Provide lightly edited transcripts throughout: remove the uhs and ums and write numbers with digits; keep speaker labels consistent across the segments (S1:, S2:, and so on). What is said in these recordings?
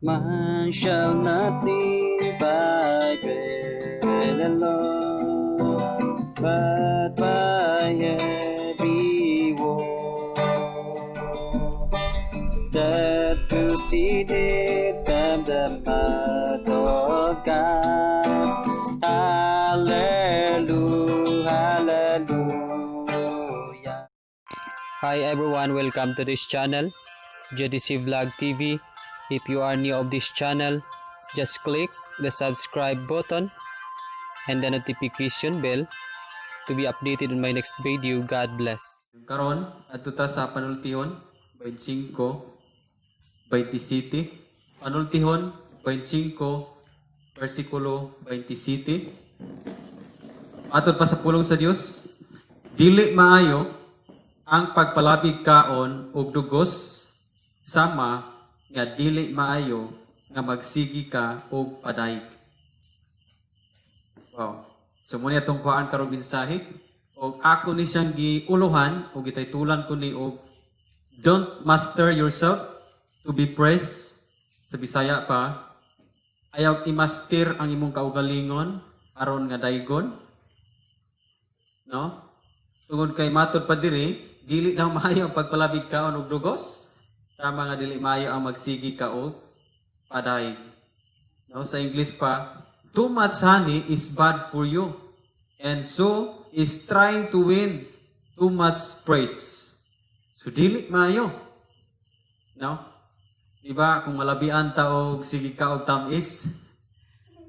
S1: Man shall not live by bread alone, but by every word that proceeded from the mouth of God. Hallelujah, hallelujah.
S2: Hi everyone, welcome to this channel, JDC Vlog TV. If you are new of this channel, just click the subscribe button and the notification bell to be updated on my next video. God bless.
S3: Karon, adto ta sa Panultihon 25 27. Panultihon 25 versikulo 27. Matod pa sa pulong sa Dios, dili maayo ang pagpalabig kaon og dugos sama nga dili maayo nga magsigi ka og padayig. Wow. So mao ni atong kuhaan karong mensahe og ako ni siyang giuluhan o gitaytulan ko ni og "Don't Master Yourself to Be Praised." Sa Bisaya pa, ayaw i-master ang imong kaugalingon aron nga daygon. No? Tungod kay matod pa diri, dili daw maayo ang pagpalabig kaon og dugos sama nga dili maayo ang magsigi ka og padayig. No, sa English pa, "Too much honey is bad for you. And so is trying to win too much praise." So dili maayo. No? Di ba kung malabian ta og sige ka og tamis,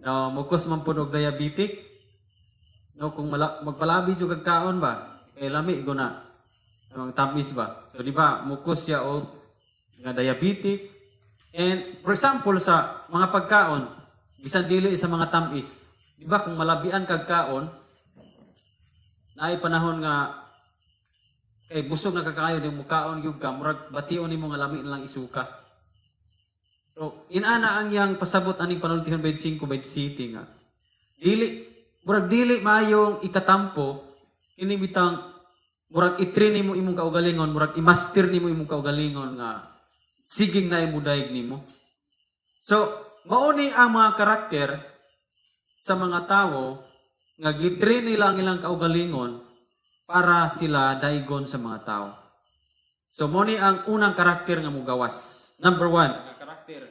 S3: no, mukos man pud og diabetic. No, kung magpalabi jud kag kaon ba, kay lami guna ang tamis ba. So di ba, mukos siya og nga diabetic. And for example sa mga pagkaon, bisan dili sa mga tamis, di ba kung malabian kag kaon, naay panahon nga kay busog na kakayo di mo kaon gyud ka, murag bation nimo nga lami na lang isuka. So, inana ang iyang pasabot aning Panultihon 25 27 nga dili, murag dili maayong ikatampo kini bitang murag i-train nimo imong kaugalingon, murag i-master nimo imong kaugalingon nga siging na imudayeg nimo. So, mao ni ang mga karakter sa mga tawo nga gitrain nila ang ilang kaugalingon para sila daigon sa mga tao. So, mao ni ang unang karakter nga mugawas. Number one, nga karakter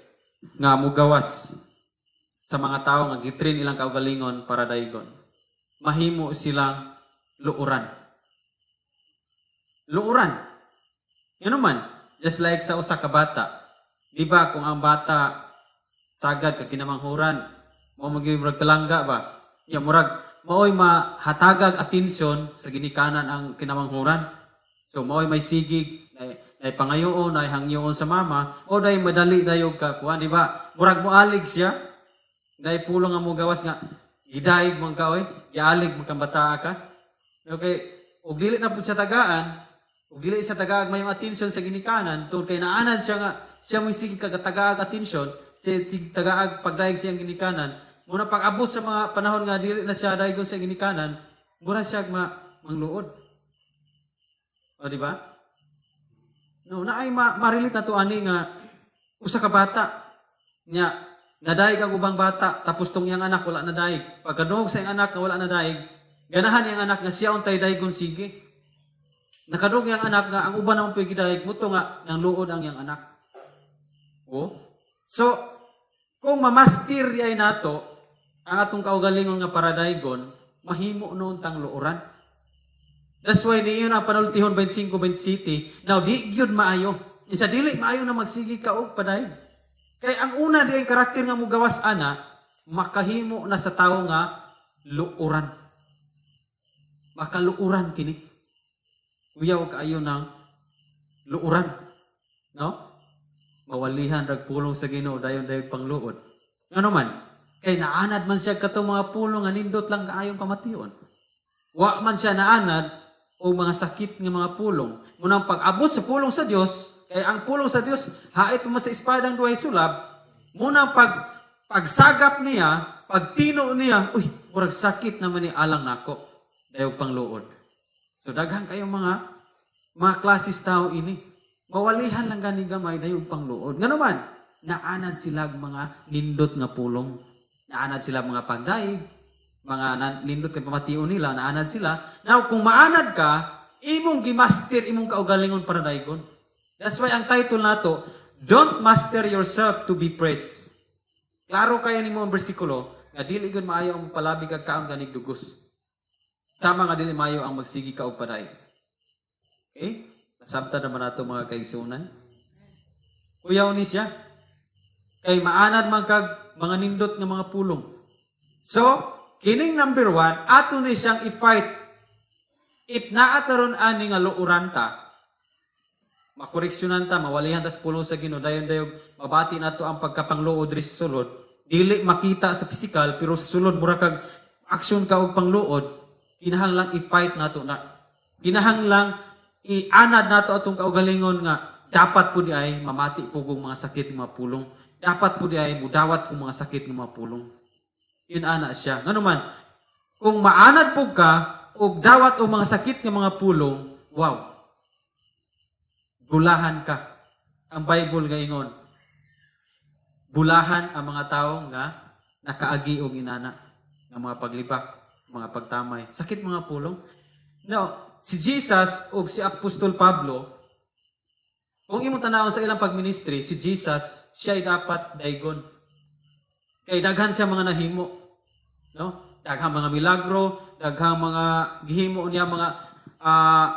S3: nga mugawas sa mga tao nga gitrain ilang kaugalingon para daigon. Mahimo silang luoran. Luoran. Ngano man, just like sa usa ka bata. Di ba kung ang bata sagad ka kinamanghuran, mao magyud murag palangga ba? Ya murag maoy mahatagag atensyon sa ginikanan ang kinamanghuran. So maoy may sigig nay, nay pangayoon, nay hangyoon sa mama o day madali dayog ka kuan, di ba? Murag moalig siya. Day pulong nga mo gawas nga gidayeg man ka oy, gialig man kang bata ka. Okay, ug dili na pud siya tagaan, ug dili siya tagaag mayong atensyon sa ginikanan, tungod kay naanad siya nga siya mo'y sige kagatagaag atensyon, siya tagaag pagdayeg siyang ginikanan. Muna pag abot sa mga panahon nga dili na siya daygon sa ginikanan, mura siya ma mangluod. O, di ba? No, naay ma-relate na to ani nga usa ka bata nya nadayeg ang ubang bata, tapos tong iyang anak wala nadayeg. Pagkadungog sa iyang anak nga wala nadayeg, ganahan iyang anak nga siya untay daygon sige. Nakadungog iyang anak nga ang uban naman pwede gidayeg muto nga nang luod ang iyang anak. Oh. So, kung mamastir ay nato ang atong kaugalingon nga paradaygon, mahimo noon tang luoran. That's why niyo na Panultihon 25:27, now di gyud maayo. Isa dili maayo na magsige ka og padayeg. Kay ang una di ang karakter nga mugawas ana, makahimo na sa tawo nga luoran. Makaluoran kini. Kuyaw kaayo ng luoran. No? Mawalihan rag pulong sa Ginoo, dayon dayon pangluod. Ngano man? Kay naanad man siya katong mga pulong nga nindot lang kaayong pamation. Wa man siya naanad o mga sakit nga mga pulong. Munang pag-abot sa pulong sa Dios, kay ang pulong sa Dios hait man sa espadang duhay sulab, munang pagsagap niya, pagtino niya, uy, murag sakit naman ni alang nako. Dayog pangluod. So daghan kayong mga klasis tao ini. Mawalihan lang gani gamay dayog pangluod. Ngano man? Naanad sila mga nindot nga pulong. Naanad sila mga pagdaig, mga nindot kay pamation nila, naanad sila. Now, kung maanad ka, imong gimaster imong kaugalingon para daigon. That's why ang title nato, "Don't Master Yourself to Be Praised." Klaro kayo nimo ang bersikulo nga dili gyud maayo ang palabi kag kaon ganig dugos. Sama nga dili maayo ang magsigi ka og padaig. Okay? Nasabtan naman nato, mga kaigsuonan. Kuyaw ni siya. Kay maanad man kag mga nindot nga mga pulong. So, kining number 1, ato ni siyang i-fight. If naa taron ani nga luoran ta, makoreksyonan ta, mawalihan ta sa pulong sa Ginoo, dayon dayog mabati nato ang pagkapangluod diri sa sulod, dili makita sa physical pero sa sulod mura kag action ka og pangluod, kinahanglang i-fight nato na. Kinahanglang ianad nato atong kaugalingon nga dapat po di ay mamati po kong mga sakit ng mga pulong. Dapat po di ay mudawat kong mga sakit ng mga pulong. Yun ana siya. Ngano man, kung maanad po ka og dawat og mga sakit nga mga pulong, wow. Bulahan ka. Ang Bible nga ingon, bulahan ang mga tao nga nakaagi og inana nga mga paglibak, mga pagtamay. Sakit mga pulong. Now, si Jesus ug si Apostol Pablo, kung imong tanawon sa ilang pagministry, si Jesus, siya ay dapat daigon. Kay daghan siya mga nahimo. No? Daghang mga milagro, daghang mga gihimo niya mga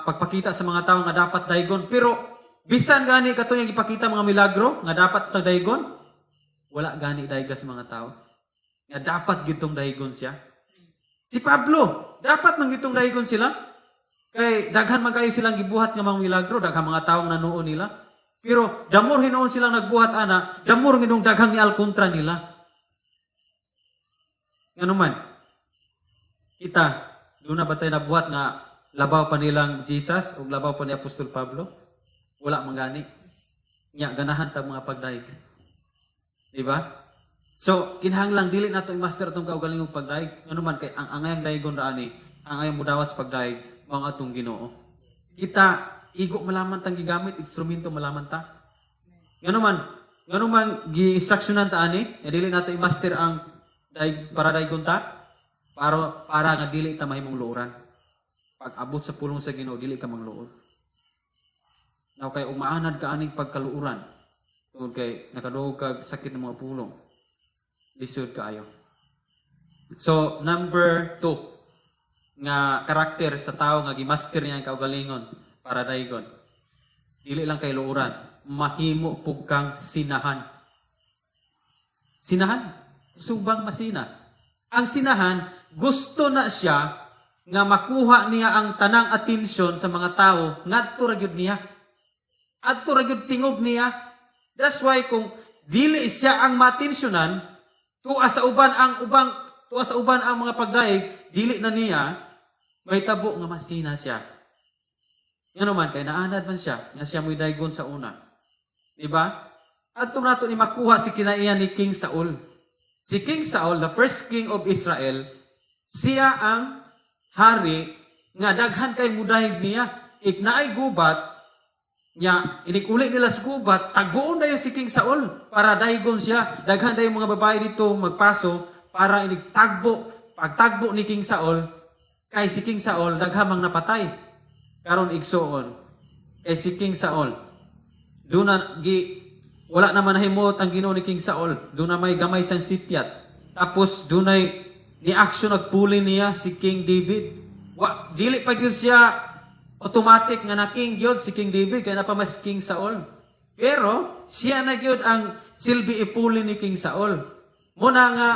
S3: pagpakita sa mga tao nga dapat daigon. Pero bisan gani kato yung ipakita mga milagro nga dapat daigon, wala gani daiga sa mga tao. Nga dapat gitong daigon siya. Si Pablo, dapat man gitong daigon sila. Kay daghan man kayo silang gibuhat nga mga milagro, daghang mga taong nanuo nila. Pero the more hinuon silang nagbuhat ana, the more hinuong daghang ni kontra nila. Ngano man, kita, doon na ba tayo nabuhat nga labaw pa nilang Jesus o labaw pa ni Apostol Pablo? Wala man gani. Nya ganahan ta mga pagdaig. Di ba? So, kinahanglang dili nato i-master atong kaugalingong pagdaig. Ngano man kay ang angayang daigon ra ani, ang angayang mudawas pagdaig mao ang atong Ginoo. Kita igo malaman tang gigamit, instrumento malaman ta. Ngano man gi-instructionan ta ani, nga dili nato i-master ang daig para daigon ta, para nga dili ta mahimong luoran. Pag abot sa pulong sa Ginoo, dili ka mangluod. Now kay umaanad ka aning pagkaluoran, tungod kay nakadungog kag sakit ng mga pulong, lisod kaayo. So, number 2 nga karakter sa tao nga gimaster niya ang kaugalingon para daigon. Dili lang kay luoran, mahimo pug kang sinahan. Sinahan? Subang masina. Ang sinahan, gusto na siya nga makuha niya ang tanang atensyon sa mga tao ngadto ra gyud niya. Adto ra gyud tingog niya. That's why kung dili siya ang matensyonan, tuwa sa uban ang mga pagdaig, dili na niya may tabo nga masina siya. Ngano man kay naanad man siya nga siya mo'y daygon sa una. Di ba? Adto nato ni makuha si kinaiyan ni King Saul. Si King Saul, the first king of Israel, siya ang hari nga daghan kay mudahig niya. Ik naay gubat, nya inig-uli nila sa gubat, taguon dayon si King Saul para daygon siya. Daghan dayon mga babae dito magpaso para inigtagbo, pagtagbo ni King Saul, kay si King Saul daghan mang napatay. Karon igsuon, kay si King Saul, duna gi wala naman nahimuot ang Ginoo ni King Saul. Duna may gamay sang sipyat. Tapos dunay ni action nagpuli niya si King David. Wa dili pa gyud siya automatic nga na king gyud si King David kay na pa mas King Saul. Pero siya na gyud ang silbi ipuli ni King Saul. Muna nga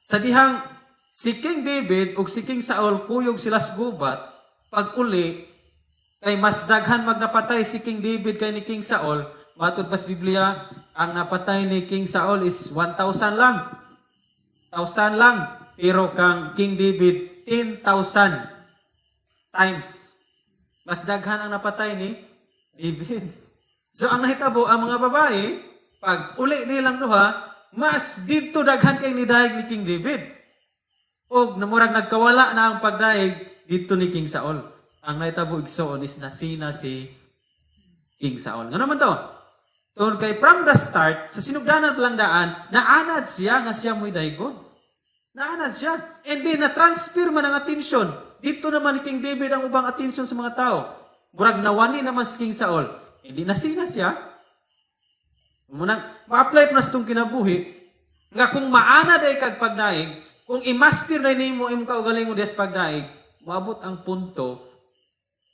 S3: sa dihang si King David ug si King Saul kuyog sila sa gubat, pag uli kay mas daghan magnapatay si King David kay ni King Saul. Matud pa sa Biblia, ang napatay ni King Saul is 1,000 lang. 1,000 lang. Pero kang King David, 10,000 times. Mas daghan ang napatay ni David. So ang nahitabo, ang mga babae, pag uli nilang duha, mas dito daghan kay nidayeg ni King David. Og namurag nagkawala na ang pagdayeg dito ni King Saul. Ang nahitabo, igsoon, is nasina si King Saul. Ngano man to? Tungod kay from the start, sa sinugdanan pa lang daan, naanad siya nga siya mo'y daygon. Naanad siya. And then, na-transfer man ang attention. Dito naman ni King David ang ubang attention sa mga tao. Murag nawani naman si King Saul. Hindi nasina siya. Munang, ma-apply pa na sa itong kinabuhi, nga kung maanad ay kag pagdaig, kung i-master na nimo imong kaugalingon diha sa pagdaig, moabot ang punto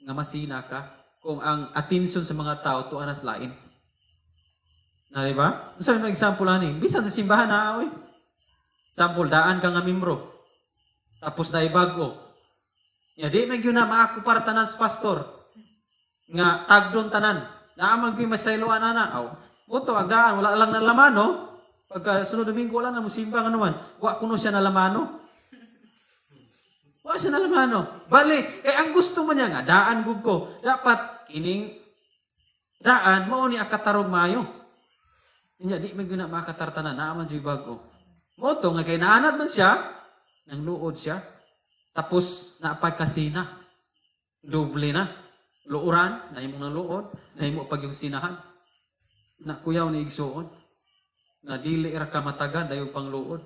S3: nga masina ka kung ang attention sa mga tao tuwa na sa lain. Na, di ba? Unsa may example ani? Bisan sa simbahan na, oy. Example, daan ka nga membro. Tapos na bago. Ya di man gyud na maako para tanan sa pastor. Nga tagdon tanan. Naa man gyud masayloan ana. Aw. Buto ang daan wala lang nalaman, no? Pagka sunod Domingo wala na mosimba nga naman. Wa kuno siya nalamano. Wa siya nalamano. Bali, kay ang gusto mo niya nga daan gud ko. Dapat kining daan mao ni akatarog maayo. Inya di man gyud na makatartanan, naa man jud bago. Mao to nga kay naanad man siya, nang luod siya. Tapos napagkasina. Doble na. Luoran, nahimo ng luod, nahimo pag yung sinahan. Na kuyaw ni igsuon. Na dili ra ka matagan dayon pang luod.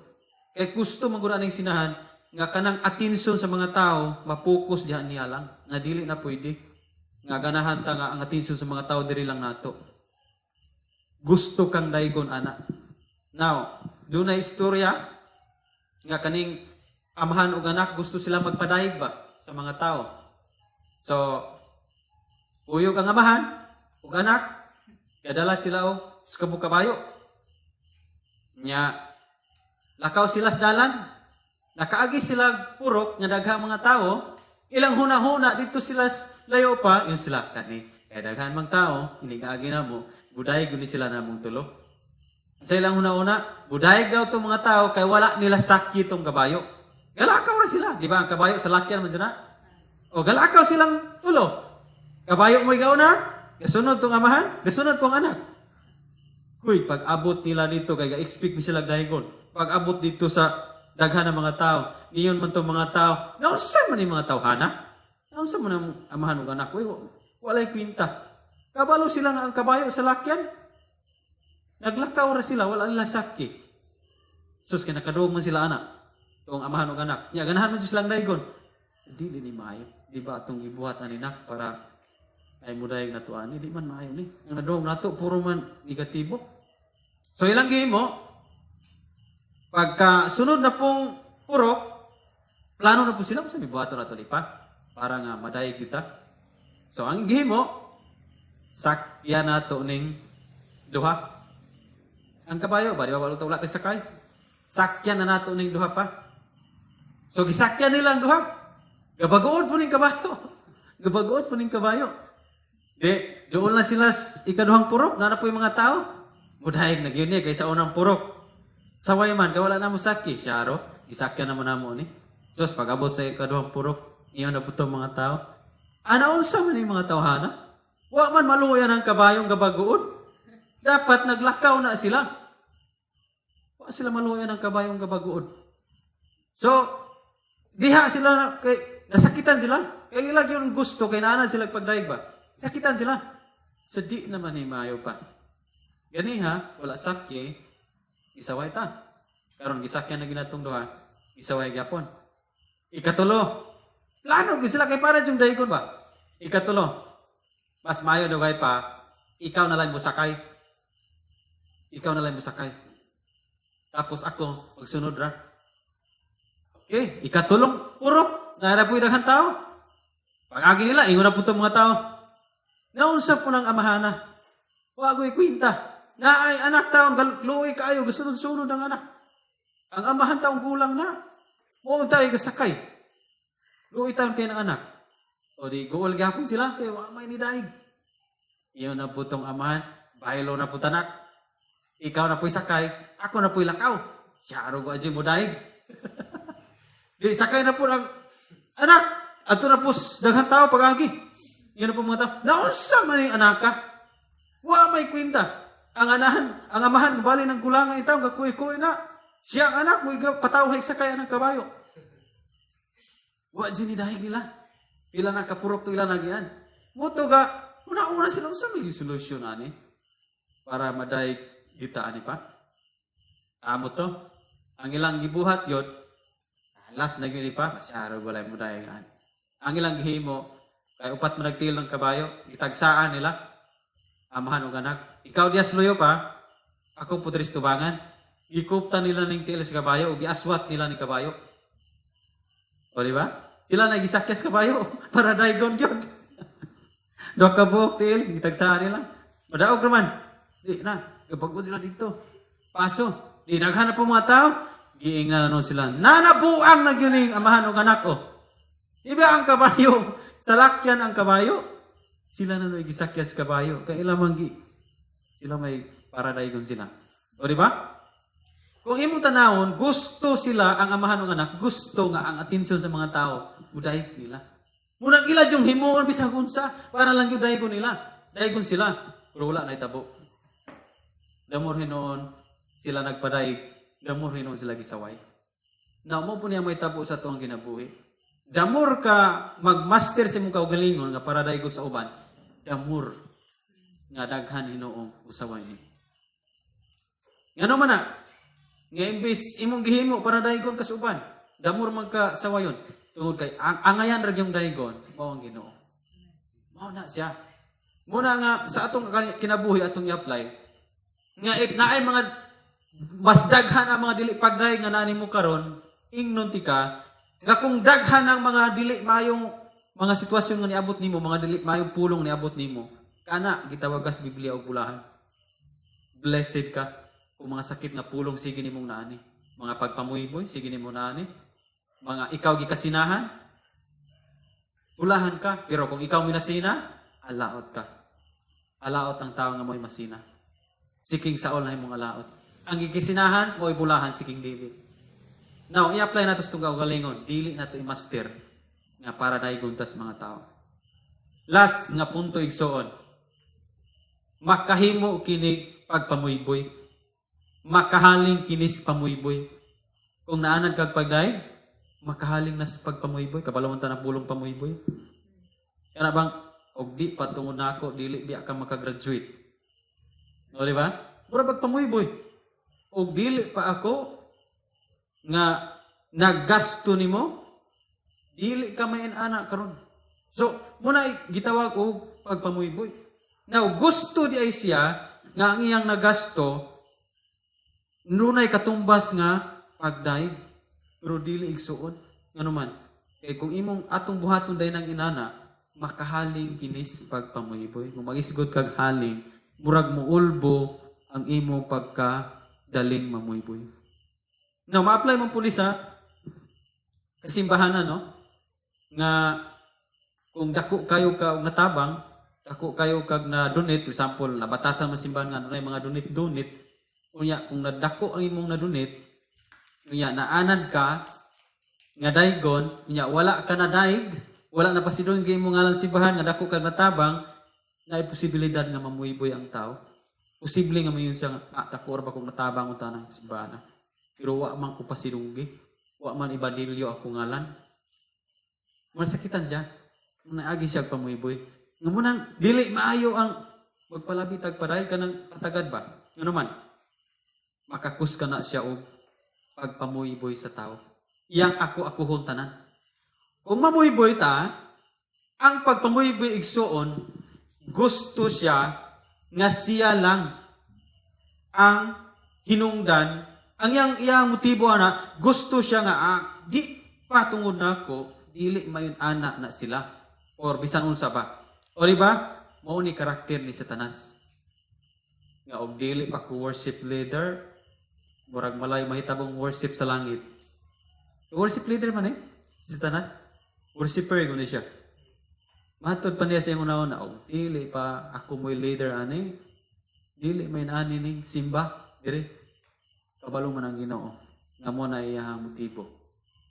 S3: Kay gusto man gud aning sinahan nga kanang atensyon sa mga tao mapokus diha niya lang. Nga dili na pwede. Nga ganahan ta nga ang atensyon sa mga tao diri lang nato. Gusto kang daygon ana. Now, doon na istorya nga kaning amahan ug anak gusto sila magpadayeg ba sa mga tao. So, uyog ang amahan ug anak, gadala sila og sa kabayo. Nya lakaw sila sa dalan, nakaagi sila purok nga daghang mga tao, ilang huna-huna dito sila layo pa, yun sila kani. Kaya daghan mang tao, inigaagi na mo, budayeg gyud ni sila namong tulo. Sa ilang huna-huna, budayeg daw itong mga tao kay wala nila sakyi tong kabayo. Galakaw ra sila, di ba? Ang kabayo sa lakyan man dyan na. O galakaw silang tulo. Kabayo mo'y gauna, gasunod tong amahan, gasunod pong anak. Uy, pag abot nila dito, kay ga-expect mi sila daygon. Pag abot dito sa daghan ng mga tao, niyon man tong mga tao, naunsa man yung mga tao, hana? Naunsa man ang amahan ug anak? Uy, walay kwinta. Kabalo sila nga ang kabayo sa lakyan. Naglakaw ra sila, wala nila sakyi. Sus, kay nakadungog man sila anak. Tuong amahan ug anak. Nya ganahan man jud silang daygon. Dili ni maayo. Di ba atong gibuhat ani nak para ay mudayeg nato ani, di man maayo ni. Ang nadungog nato puro man negatibo. So ilang gihimo pagka sunod na pong purok, plano na po sila sa buhaton nato ni pa para nga madayeg kita. So ang gihimo, sakyan nato ning duha. Ang kabayo ba di ba wala wala tay sakay? Sakyan na nato ning duha pa. So gisakyan nila ang duha. Gabagood po ning kabayo. Gabagood po ning kabayo. Di, doon lang sila ikaduhang purok, naa na po yung mga tao. Mudayeg na gyud ni kay sa unang purok. Saway man, kay wala na mo saki. Syaro, gisakyan naman namo ni. Sus, pag-abot sa ikaduhang purok, iyon na po itong mga tao. Ana, unsa man yung mga tawhana? Wa man maluyan ang kabayong gabagood. Dapat naglakaw na sila. Wa sila maluyan ang kabayong gabagood. So, diha sila, kay, nasakitan sila. Kay ilag yung gusto, kay naanad sila pagdaig ba? Sakitan sila. Sa di naman ni maayo pa. Gani ha, wala sakyi, isaway ta. Karon gisakyan na ginatong duha, isaway gyapon. Ikatulo, plano gyud sila kay para yung daygon ba? Ikatulo, mas maayo daw kay pa, ikaw na lang musakay. Ikaw na lang musakay. Tapos ako, magsunod ra. Okay, ikatulong purok, naa po'y daghang tao. Pag-agi nila, ingon na po itong mga tao. Naunsa po ng amahana. Wagoy kwinta. Na ay anak taon, luoy kaayo, gasunod-sunod ang anak. Ang amahan taong gulang na. Huwag tayo gasakay. Luoy taon kayo ng anak. O di, guol gapon sila, kay wa may nidaig. Iyon na po tong amahan, baylo na po tanak. Ikaw na po'y sakay, ako na po'y lakaw. Siya aro ko mo daig. Di, sakay na po ang anak. Ato na po daghang tao pag-agi. Iyon na po mga tao. Naunsa man yung anak ka? Wa may kwenta. Ang anahan, ang amahan, bali ng kulangan itaw, gakuy-kuy na. Siya ang anak, mo patawhay sakay ang kabayo. Wa dyan ni dahil nila. Pila na kapurok to ila nagyan. Muto ga, una-una sila, unsa may solusyon ani? Para madayeg kita ani pa. Amo to. Ang ilang gibuhat yun, last na gyud pa, masyaro walay mo dayeg ani. Ang ilang gihimo, kay upat man nagtiil ng kabayo, gitagsaan nila, amahan og anak. Ikaw dias luyo pa, ako po diri sa tubangan. Gikupta nila ning tiil sa kabayo ug giaswat nila ni kabayo. O, di ba? Sila na gisakyas kabayo para daygon gyud. Duha ka buok tiil, gitagsaan nila. Madaog naman. Di na, gapagod sila dito. Paso. Di daghan na po mga tao. Giingnan na nun sila. Nanabuang na gyud ning amahan og anak oh. Iba ang kabayo. Salakyan ang kabayo. Sila na no'y gisakyas kabayo. Kay ila man gi sila may para daygon sila. O, di ba? Kung imong tanawon, gusto sila, ang amahan ng anak, gusto nga ang atensyon sa mga tao, mudayeg nila. Munang ila yung himuon bisag unsa para lang yung daygon nila. Daygon sila, pero wala na itabo. Damor hinuon sila nagpadayeg, damor hinuon sila gisaway. Na mo po niya may tabo sa tuang kinabuhi. Damor ka magmaster sa imong kaugalingon nga para daygo sa uban, damor nga daghan hinuong usaway ni. Ngano man na? Nga imbis imong gihimo para daygon ka sa uban, damor man ka sawayon tungod kay ang angayan ra gyung daygon mao ang Ginoo. Mao na siya. Muna nga sa atong kinabuhi atong i-apply nga if naay mga mas daghan ang mga dili pagdayeg nga nani mo karon, ingnon ti ka nga kung daghan ang mga dili mayong mga sitwasyon nga niabot nimo, mga dili mayong pulong niabot nimo, kana gitawag ka sa Biblia og bulahan. Blessed ka kung mga sakit nga pulong sige nimong naani, mga pagpamuyboy sige nimo naani, mga ikaw gikasinahan, bulahan ka. Pero kung ikaw minasina, alaot ka. Alaot ang tao nga mo'y masina. Si King Saul na imong alaot. Ang gikisinahan mo'y bulahan si King David. Now, i-apply nato sa itong kaugalingon. Dili nato i-master nga para daygon tas mga tao. Last nga punto, igsoon. Makahimo kini pagpamuyboy. Makahaling kinis pamuyboy. Kung naanad kag pagdayeg, makahaling na sa pagpamuyboy. Kabalo man ta na pulong pamuyboy. Kana bang og di pa tungod nako dili biya ka makagraduate. No, di ba? Mura pagpamuyboy. Og dili pa ako nga naggasto nimo, dili ka may ana karon. So, muna gitawag og pagpamuyboy. Now, gusto di ay siya nga ang iyang nagasto nunay katumbas nga pagdayeg. Pero dili, igsuon. Ngano man? Kay kung imong atong buhaton day ng inana, makahaling kinis pagpamuyboy. Kung magisgod kag haling, murag muulbo ang imong pagka daling mamuyboy. Now, ma-apply man puli sa kasimbahanan, no? Nga kung dako kayo ka og natabang, dako kayo kag na donate, for example, nabatasan mo simbahan nga dunay mga donate-donate, unya kung nadako ang imong na-donate, unya naanad ka nga daygon, unya wala ka na daig, wala na pasidong kay imong ngalan simbahan nga dako kag natabang, na posibilidad nga mamuyboy ang tao. Posible nga mayon siya nga, ah, dako ra ba kung natabang unta ng simbahan. Pero wa man ko pasidunggi. Wa man ibadilyo ako ngalan. Masakitan siya. Naagi siya pamuyboy. Nga munang dili maayo ang magpalabi tag paday kanang patagad ba. Ngano man? Makakus ka na siya og pagpamuyboy sa tao. Iyang ako akuhon tanan. Kung mamuyboy ta, ang pagpamuyboy, igsuon, gusto siya nga siya lang ang hinungdan. Ang iyang iyang motibo ana, gusto siya nga ah, di pa tungod nako dili mayon ana na sila or bisan unsa pa. O, di ba? Mao ni karakter ni Satanas nga og dili pa ko worship leader, murag malay mahitabong worship sa langit. Worship leader man eh si Satanas. Worshiper gud ni siya. Matod pa niya sa iyang una-una, og dili pa ako mo'y leader ani, dili may ani ning simba dire. Kabalo man ang Ginoo nga mo na iyang motibo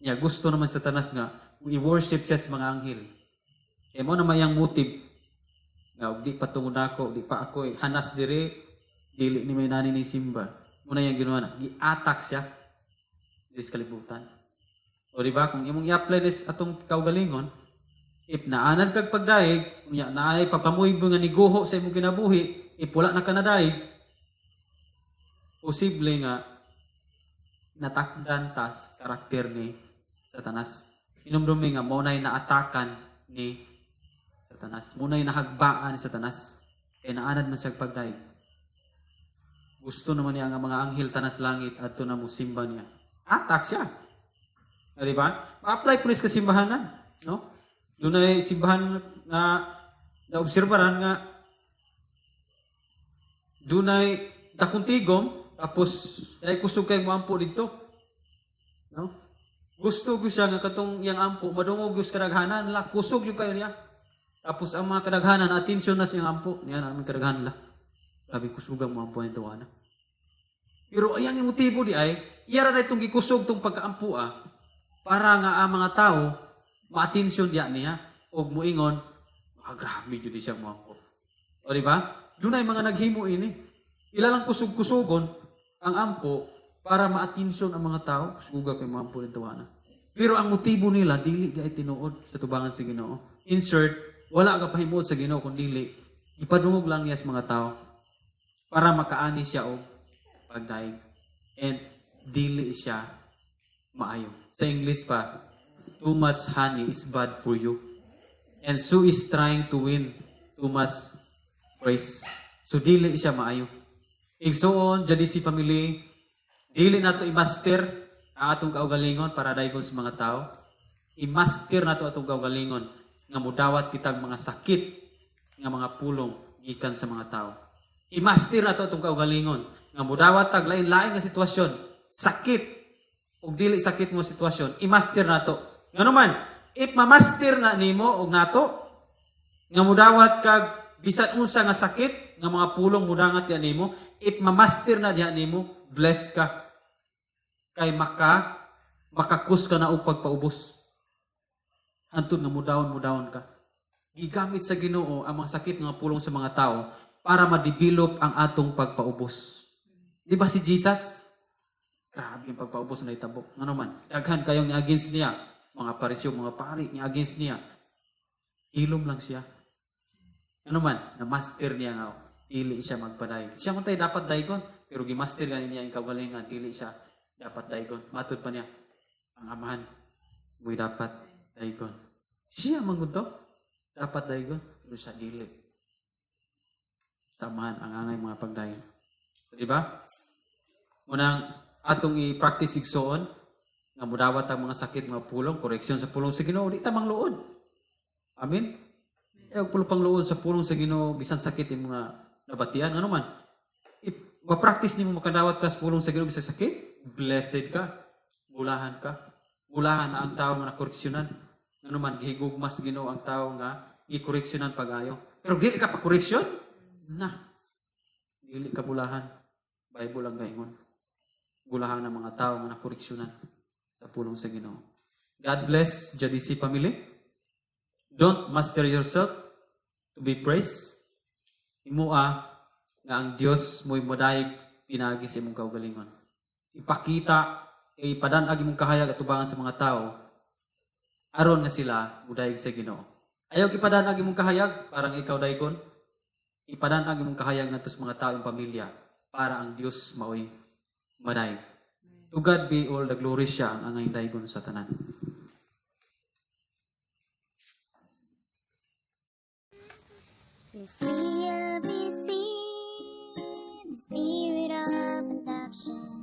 S3: niya. Gusto naman sa Satanas nga i-worship siya sa mga anghel. Kay mo naman iyang motive nga og di pa tungod nako, di pa ako eh, hanas dire, dili ni may nani ni simba. Mo na iyang ginawa na gi-attack siya diri sa kalibutan. O, di ba? Kung imong i-apply this atong kaugalingon, if naanad kag pagdaig, unya naay pagpamuybo nga niguho sa imong kinabuhi, if wala na ka nadaig, Posible nga natakdan tas karakter ni Satanas. Hinumdumi nga mao nay naatakan ni Satanas. Mao nay nahagbaan ni Satanas. Kay naanad man siya pagdaig. Gusto naman niya nga mga anghel tanas langit adto na musimba niya. Atak siya. Ah, di ba? Ma-apply po ni sa kasimbahanan, no? Dunay simbahan nga naobserbaran nga dunay dakong tigom, tapos ay kusog kay moampo didto. No? Gusto ko siya nga katong iyang ampo madungog gyud sa kadaghanan la, kusog gyud kayo niya. Tapos ang mga kadaghanan atensyon na siyang ampo niya na aming kadaghanan la. Sabi, kusugang mo ampo nito ana. Pero ayang yung motibo di ay iya ra na itong gikusog tong pagkaampo para nga ang mga tao maatensyon diya niya og muingon, "Ah, grabe jud siya mo ampo." O di ba? Dunay mga naghimo ini. Ila lang kusog-kusogon ang ampo para maatensyon ang mga tao, kusuga kay mga ampo nito ana. Pero ang motibo nila dili di ay tinuod sa tubangan sa Ginoo. Insert, wala ka pahimuot sa Ginoo kun dili ipadungog lang niya sa mga tao para makaani siya og pagdaig. And dili siya maayo. Sa English pa, too much honey is bad for you. And so is trying to win too much praise. So dili siya maayo. Igsuon, jadi si family, dili nato i-master ang atong kaugalingon para daygon sa mga tao. I-master nato atong kaugalingon nga mudawat kitag mga sakit nga mga pulong gikan sa mga tao. I-master nato atong kaugalingon nga mudawat tag lain-lain nga sitwasyon, sakit ug dili sakit mo sitwasyon, i-master nato. Ngano man, if ma-master na nimo og nato nga mudawat kag bisan unsa nga sakit nga mga pulong mudangat diha nimo, if ma-master na diha nimo, bless ka. Kay makakus ka na og pagpaubos. Hantod nga mudawon ka. Gigamit sa Ginoo ang mga sakit nga pulong sa mga tao para ma-develop ang atong pagpaubos. Di ba si Jesus? Grabe ang pagpaubos na itabo. Ano man, daghan kayong ni against niya. Mga Pariseo, mga pari, ni against niya. Ilom lang siya. Ano man, na-master niya nga, dili siya magpadaygon. Siya man tay dapat daygon, pero gimaster gani niya ang kaugalingan, dili siya dapat daygon. Matud pa niya, ang Amahan, mo'y dapat daygon. Siya man gud to, dapat daygon, pero siya dili. Sa Amahan, ang angay mga pagdayon. So, di ba? Munang atong i-practice, igsoon, nga mudawat ang mga sakit mga pulong, koreksyon sa pulong sa Ginoo, di ta mangluod. Amen? Eh, og pulong pangluod sa pulong sa Ginoo, bisan sakit yung mga nabatian, ano man. If ma-practice nimo makadawat ka sa pulong sa Ginoo bisan sakit, blessed ka. Bulahan ka. Bulahan na ang tao nga nakoreksyonan. Ano man, gihigugma sa Ginoo ang tao nga gikoreksyonan pag-ayo. Pero dili ka pa koreksyon? Na. Dili ka bulahan. Bible ang gaingon. Bulahan ang mga tao nga nakoreksyonan sa pulong sa Ginoo. God bless JDC family. Don't master yourself to be praised. Imua nga ang Dios mo'y modayeg pinagi sa imong kaugalingon. Ipakita, ipadan-ag imong kahayag at tubangan sa mga tao aron nga sila modayeg sa Ginoo. Ayaw ipadan-ag imong kahayag parang ikaw daygon. Ipadan-ag imong kahayag ngadto sa mga tao, imong pamilya, para ang Dios maoy madayeg. To God be all the glory, siya ang angay daygon sa tanan.
S4: This we have received the spirit of adoption.